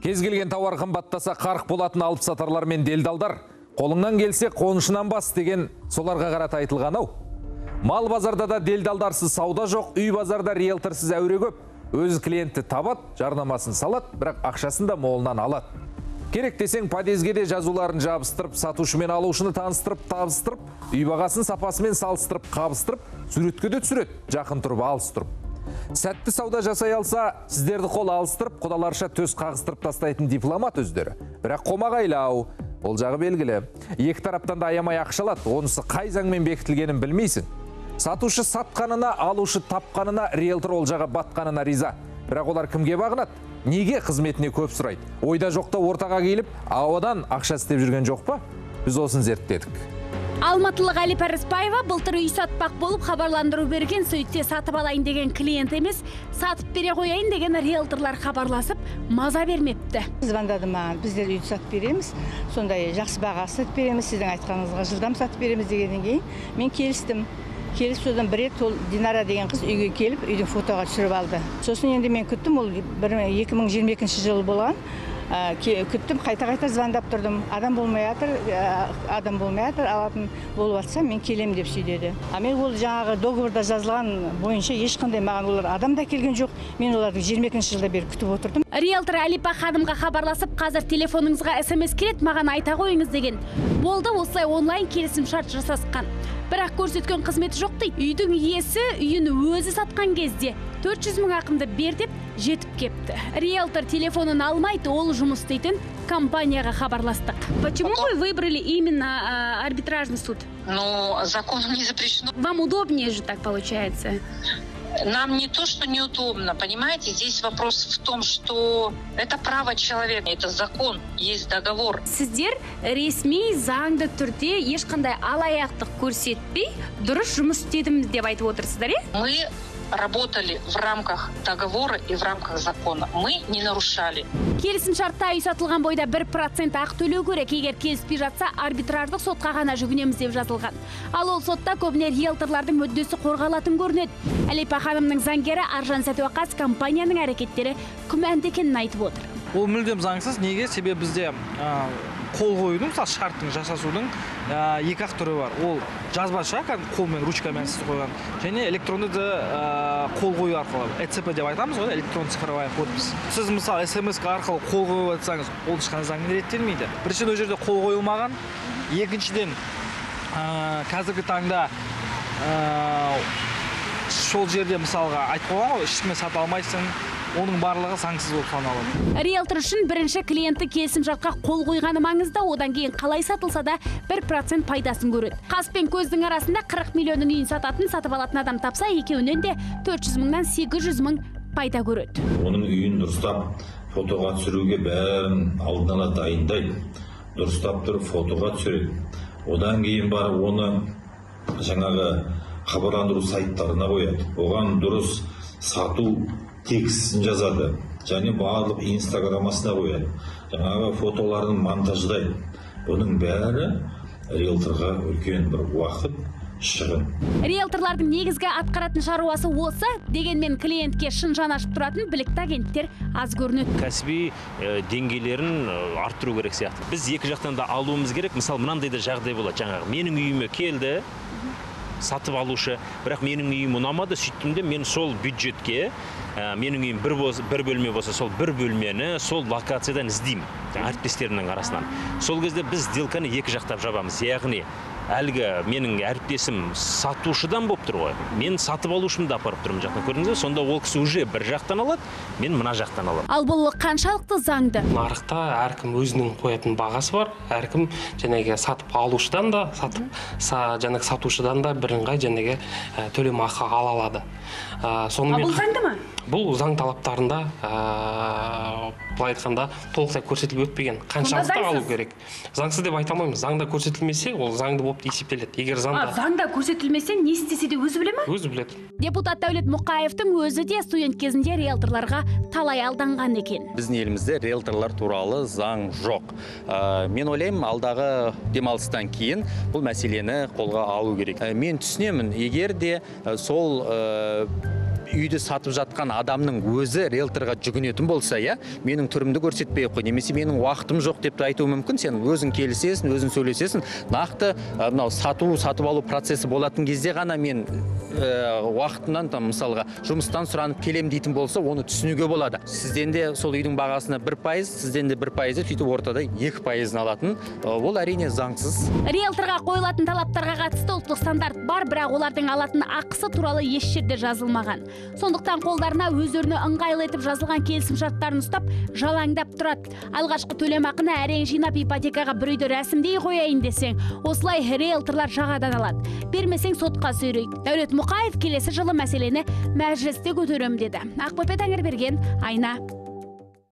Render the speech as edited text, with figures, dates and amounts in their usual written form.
Кез келген тауар қымбаттаса, қарқ болатын алып сатарлар мен делдалдар. Қолыңнан келсе қонышынан бас деген соларға қарата айтылған ау. Мал базарда да делдалдарсыз сауда жоқ, үй базарда риэлторсыз әуре көп. Өзі клиентті табады, жарнамасын салады, бірақ ақшасын да молынан алады. Керек десең, подъезге де жазуларын жабыстырып, сатушы мен алушыны таныстырып, табыстырып, үй бағасын сапасымен салыстырып, қабыстырып, суретке де түсіреді, жақын тұрып, алыс тұрып. Сәтті сауда жасай алса, сіздерді қол алыстырып, құдаларша төс қағыстырып тастайтын дипломат өздері. Бірақ қомағайлау, ол жағы белгілі. Екі тараптан да аямай ақша алады, онысы қай заңмен бекітілгенін білмейсің. Сатушы сатқанына, алушы тапқанына, риэлтор ол жаға батқанына риза. Бірақ олар кімге бағынады? Неге қызметіне көп сұрайды? Ойда жоқта ортаға келіп, ауадан ақша істеп жүрген жоқ па? Біз осын зерттедік. Алматылық Әлипа Рыспаева былтыр үй сатпақ болып хабарландыру берген, сөйтсе сатып алайын деген клиент емес, сатып бере қояйын деген риэлторлар хабарласып, маза бермепті. Звондады маған, біздер үйді сатып береміз, сондай жақсы баға сатып береміз, сіздің айтқаныңызға жылдам сатып береміз дегеннен кейін мен келістім. Келіп содан бір рет ол Динара деген қыз үйге келіп, үйдің фотоға түсіріп алды. Сосын енді мен күттім, ол 2022 жылы болған. Күттім, қайта-қайта звондап тұрдым. Адам болмай жатыр, адам болмай жатыр, алатын болып жатса, мен келем деп сөйледі. А мен ол жаңағы договорда жазылған бойынша ешқандай маған олар адам да келген жоқ. Мен оларды 22 жылда бері күтіп отырдым. Риэлтор Әлипа ханымға хабарласып, қазір телефоныңызға СМС келеді, маған айта қойыңыз деген. Болды, осылай онлайн келісім шарт жасасқан. Бірақ көрсеткен қызметі жоқ дейді. Үйдің иесі үйін өзі сатқан кезде 400 мың ақымды бер деп жетіп кепті. Риэлтор телефонын алмайды, ол жұмыс істейтін компанияға хабарластық. Почему вы выбрали именно арбитражный суд? Ну, законом не запрещено. Вам удобнее же так получается. Нам не то, что неудобно, понимаете, здесь вопрос в том, что это право человека, это закон, есть договор. Сіздер ресми заңды түрде ешқандай алаяқтық көрсетпей, дұрыс жұмыс істедім деп айтып отырсыздар, е? Мы работали в рамках договора и в рамках закона. Мы не нарушали. Келісімшартта үй сатылған бойда 1% ақ төлеу керек. Егер келіспей жатса, арбитраждық сотқа ғана жүгінеміз деп жазылған. Ал ол сотта көбіне риэлторлардың мүддесі қорғалатын көрінеді. Әлипа ханымның заңгері Аржан Сәтуақас компанияның әрекеттері күмәнді екенін айтып отыр. Ол мүлдем заңсыз. Неге? Себебі бізде қол қоюдың, мысалы, шарттың жасасудың екі ақ түрі бар. Ол жазбаша, кәдімгі қолмен, ручкамен сіз қойған, және электронды да қол қою арқылы, ЭЦП деп айтамыз ғой, электронды цифровая подпись. Сіз, мысалы, СМС арқылы қол қойып жатсаңыз, ол ешқандай заңмен реттелмейді. Біріншіден, ол жерде қол қойылмаған. Екіншіден, қазіргі таңда сол жерде, мысалға, айтып қойған ғой, ешкіммен сата алмайсың. Оның барлығы заңсыз болып саналады. Риэлтор үшін бірінші клиентті келісімшартқа қол қойғаны маңызды, одан кейін қалай сатылса да 1% пайдасын көреді. Қас пен көздің арасында 40 миллионның үйін сататын, сатып алатын адам тапса, екеуінен де 400 мыңнан 800 мың пайда көреді. Оның үйін дұрыстап фотоға түсіруге бәрін алдын ала дайындайды. Дұрыстап тұрып фотоға түсіреді. Одан кейін барып оны жаңағы хабарландыру сайттарына қояды. Оған дұрыс сату текстін жазады және барлық инстаграмасына қояды, жаңағы фотоларын монтаждайды. Бұның бәрі риэлторға үлкен бір уақыт, шығын. Риэлторлардың негізгі атқаратын шаруасы осы, дегенмен клиентке шын жан ашып тұратын білікті агенттер аз көрінеді. Кәсіби деңгейлерін арттыру керек сияқты. Біз екі жақтан да алуымыз керек. Мысалы, мынандай да жағдай болады. Жаңағы менің үйіме келді сатып алушы, бірақ менің үйім ұнамады, сөйттім де мен сол бюджетке, менің үйім бір бөлме болса, сол бір бөлмені сол локациядан іздеймін, әріптестерімнің арасынан. Сол кезде біз сделканы екі жақтап жабамыз, яғни әлгі менің әріптесім сатушыдан болып тұр ғой, мен сатып алушымды апарып тұрмын жақтан, көрдіңіз бе? Сонда ол кісі уже бір жақтан алады, мен мына жақтан аламын. Ал бұл қаншалықты заңды? Нарықта әркім өзінің қоятын бағасы бар, әркім жаңағы сатып алушыдан да, жаңағы сатушыдан да бірыңғай жаңағы төлемақы ала алады. Ал бұл заңды ма? Бұл заң талаптарында, былай айтқанда, толықтай көрсетіліп өтпеген. Қаншалықты алу керек? Заңсыз деп айта алмаймыз. Заңда көрсетілмесе, ол заңды болып есептеледі. Егер заңда заңда көрсетілмесе, не істесе де өзі біле ме? Өзі біледі. Депутат Дәулет Мұқаевтың өзі де студент кезінде риэлторларға талай алданған екен. Біздің елімізде риэлторлар туралы заң жоқ. Мен ойлаймын, алдағы демалыстан кейін бұл мәселені қолға алу керек. Мен түсінемін, егер де сол Үйді сатып жатқан адамның өзі риэлторға жүгінетін болса, иә, менің түрімді көрсетпей қой, немесе менің уақытым жоқ деп те айтуы мүмкін. Сен өзің келісесің, өзің сөйлесесің. Нақты мынау сату, сатып алу процесі болатын кезде ғана мен уақытынан там, мысалға, жұмыстан сұранып келем дейтін болса, оны түсінуге болады. Сізден де сол үйдің бағасына 1%, сізден де 1% деп, сөйтіп ортада 2%-ын алатын, ол әрине заңсыз. Риэлторға қойылатын талаптарға қатысты ұлттық стандарт бар, бірақ олардың алатын ақысы туралы еш жерде жазылмаған. Сондықтан қолдарына өздеріне ыңғайлы етіп жазылған келісімшарттарын ұстап, жалаңдап тұрады. Алғашқы төлемақыны әрең жинап, ипотекаға бір үйді рәсімдей қояйын десең, осылай риэлторлар жағадан алады. Бермесең, сотқа сүйрейді. Дәулет Мұқаев келесі жылы мәселені мәжілісте көтеремін деді. Ақбөпе Тәңірберген, Айна